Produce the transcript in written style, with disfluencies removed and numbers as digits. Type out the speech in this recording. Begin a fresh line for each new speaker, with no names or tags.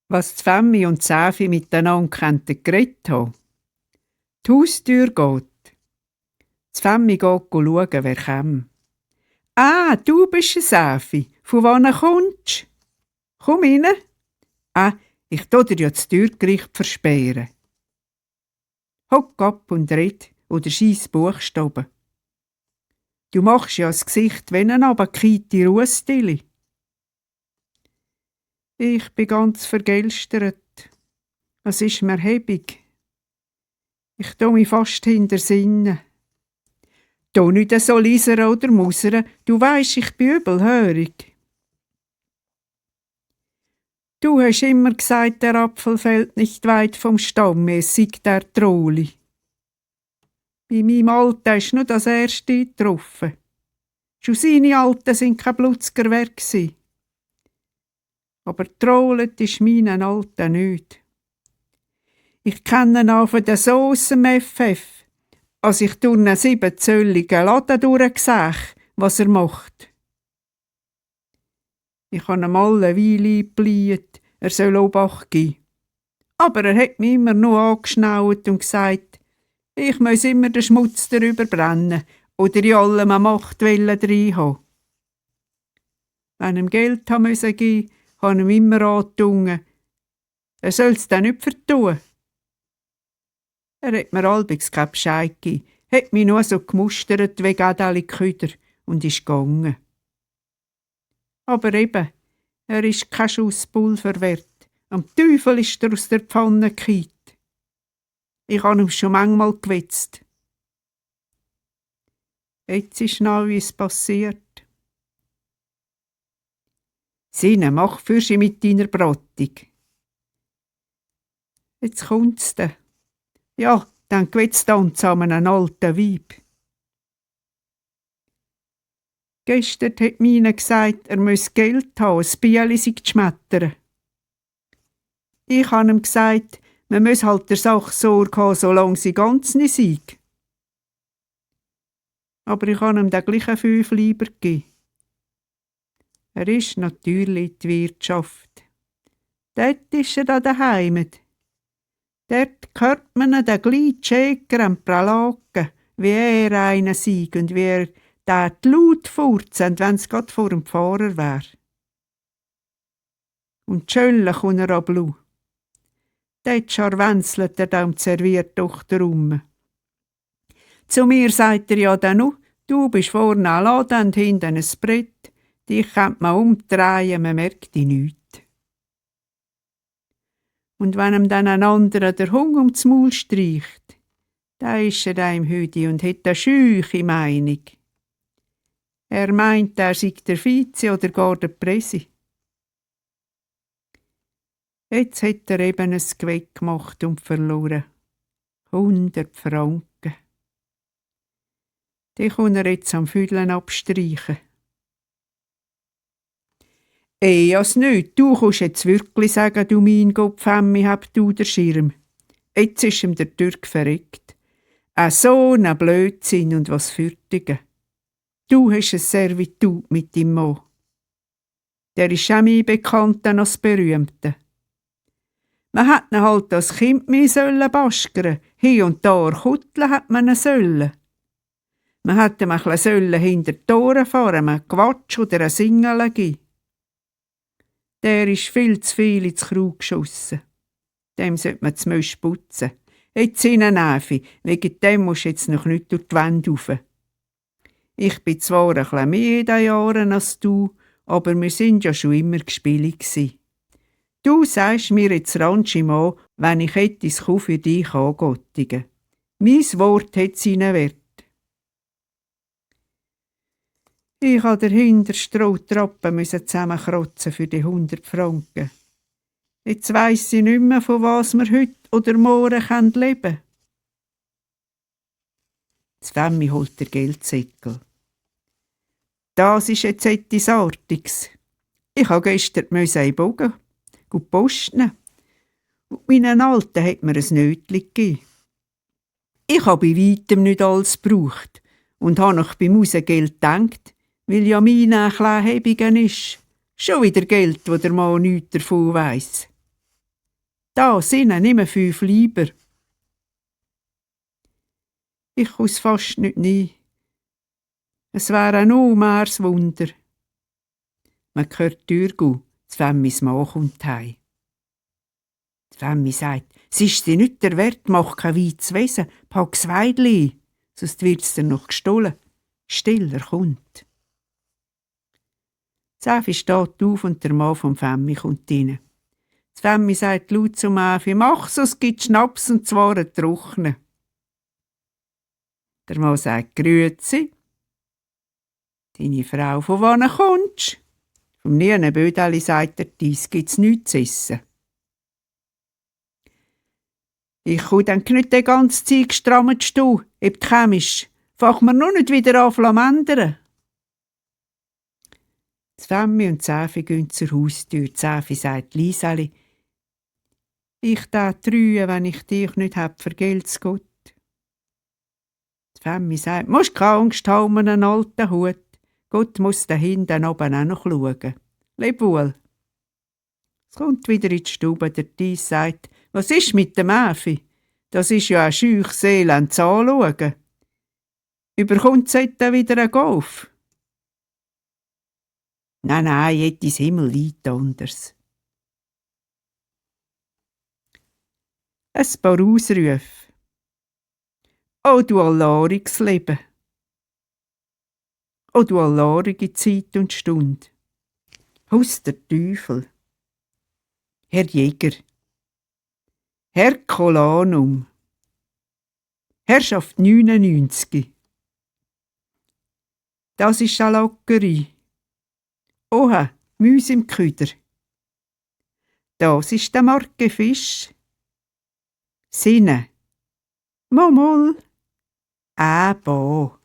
Was Femmi und Säfi miteinander geredet haben. Die Haustür geht. Die Femmi geht schauen, wer kommt. «Ah, du bist ein Säfi. Von wann kommst du? Komm rein.» «Ah, ich tu dir ja das Türgericht versperren.» «Hock ab und red oder scheiss Buchstaben. Du machst ja das Gesicht wie ein abgekiete Russdili.» Ich bin ganz vergelstert. Es ist mir hebig. Ich tu mich fast hintersinnen. Tu nicht so lisern oder musern, du weisst, ich bin übelhörig. Du hast immer gesagt, der Apfel fällt nicht weit vom Stamm, es sei der Troli. Bei meinem Alten ist nur das erste getroffen. Schon seine Alten sind kein Blutzger wert gsi. Aber trollet ist meinen Alten nicht. Ich kenne ihn auch von der Sauce im FF. Als ich durch einen 7-zölligen Laden durchgesehen, was er macht. Ich habe ihm alle Weile eingebläht, er soll Obacht geben. Aber er hat mich immer nur angeschnauet und gesagt, ich muss immer den Schmutz darüber brennen oder in allem eine Machtwelle drin haben. Wenn ihm Geld geben musste, habe ich ihm immer angetan, er soll es dann nicht vertun. Er hat mir allwegs keinen Bescheid gegeben, hat mich nur so gemustert wie Gädeli Küder und ist gegangen. Aber eben, er ist kein Schuss Pulver wert. Am Teufel ist er aus der Pfanne gefallen. Ich habe ihm schon manchmal gewetzt. Jetzt ist noch, wie es passiert. Sine, mach Fürschi mit deiner Brattung. Jetzt kommt's da. Ja, dann gewetzt dann zusammen einen alten Weib. Gestern hat meine gesagt, er müsse Geld haben, ein Bieli sei zu schmettern. Ich habe ihm gesagt, man müsse halt der Sache Sorge haben, solange sie ganz nicht sei. Aber ich habe ihm den gleichen 5 lieber gegeben. Er ist natürlich in die Wirtschaft. Dort ist er an der Heimat. Dort hört man den gleichen Schäger und Pralaken, wie er einer sei und wie er die laut furzen, wenn es gerade vor dem Pfarrer wäre. Und schön kommt er an Blu. Dort scharwenzelt er da um die Serviertochter rum. Zu mir sagt er ja dann noch, du bist vorne ein Laden und hinten ein Brett. Dich könnte man umdrehen, man merkt dich nichts. Und wenn ihm dann ein anderer der Hunger ums Maul streicht, da ist er da im Hüdi und hat eine scheuche Meinung. Er meint, er sei der Vize oder gar der Präsi. Jetzt hat er eben ein Geweck gemacht und verloren. 100 Franken. Die kann er jetzt am Füdlen abstreichen. As nicht, du kannst jetzt wirklich sagen, du mein Gott, Femmi, hab du den Schirm. Jetzt ist ihm der Türk verreckt. So ein Blödsinn und was Fürtige. Du hast ein Servitut mit deinem Mann. Der ist auch mehr bekannt als berühmte. Man hat ihn halt als Kind mehr baschgern. Hier und da kutteln hat man ihn sollen. Man hätte ihm ein bisschen hinter die Tore fahren, ein Quatsch oder ein Singel geben. Der ist viel zu viel ins Krug geschossen. Dem sollte man das Mösch putzen. Jetzt in eine Näfi, wegen dem musst du jetzt noch nicht durch die Wände rauf. Ich bin zwar ein bisschen mehr in den Jahren als du, aber wir sind ja schon immer gespielt gsi. Du sagst mir jetzt Ranschi an, wenn ich etwas für dich angottigen. Mein Wort hat seinen Wert. Ich musste den Hinterstrohtrappen zusammenkrotzen für die 100 Franken. Jetzt weiss ich nicht mehr, von was wir heute oder morgen leben können. Das Femmi holt der Geldsäckel. Das ist jetzt etwas Artiges. Ich musste gestern in den Bogen posten. Und meinen Alten hat mir ein Nötchen gegeben. Ich habe bei weitem nicht alles gebraucht und habe noch beim Rausgeld gedacht, weil ja meine ein klein Hebigen ist. Schon wieder Geld, wo der Mann nichts davon weiss. Da sind immer 5 Lieber. Ich kann es fast nicht nehmen. Es wäre noch mehr ein Wunder. Man hört die Tür gehen, das Femmis Mann kommt heim. Die Femmi sagt, es ist dir nicht der Wert, mach kein weites Wesen, pack's Weidli, sonst wird's dir noch gestohlen. Stiller kommt. Säfi steht auf und der Mann vom Femmi kommt rein. Die Femmi sagt laut zum Äfi, mach's, es gibt Schnaps und zwar einen trockenen. Der Mann sagt, grüezi. Deine Frau, von wann kommst du? Vom Nienenbödeli sagt er, dies gibt's nichts zu essen. Ich kann dann nicht den ganzen Zeit gestrammt stehen, ob du chemisch. Fach mir nur nicht wieder an flamendern. Die Femmi und Säfi gehen zur Haustür. Die Säfi sagt Lieseli, ich tät trühen, wenn ich dich nicht hab, vergelt's Gott. Die Femmi sagt, musst keine Angst haben, einen alten Hut. Gott muss da hinten oben auch noch schauen. Leb wohl. Es kommt wieder in die Stube, der Dies sagt, was ist mit dem Äfi? Das ist ja ein scheuches Elend zu anschauen. Überkommt es wieder ein Golf? Nein, jettes Himmellied anders. Ein paar Ausrufe. O du allariges Leben. O du allarige Zeit und Stund. Haus der Teufel. Herr Jäger. Herkulanum. Herrschaft 99. Das ist eine Lockerei. Oha, Müs im Küder. Das ist der Markefisch. Sinne. Momol. Bo.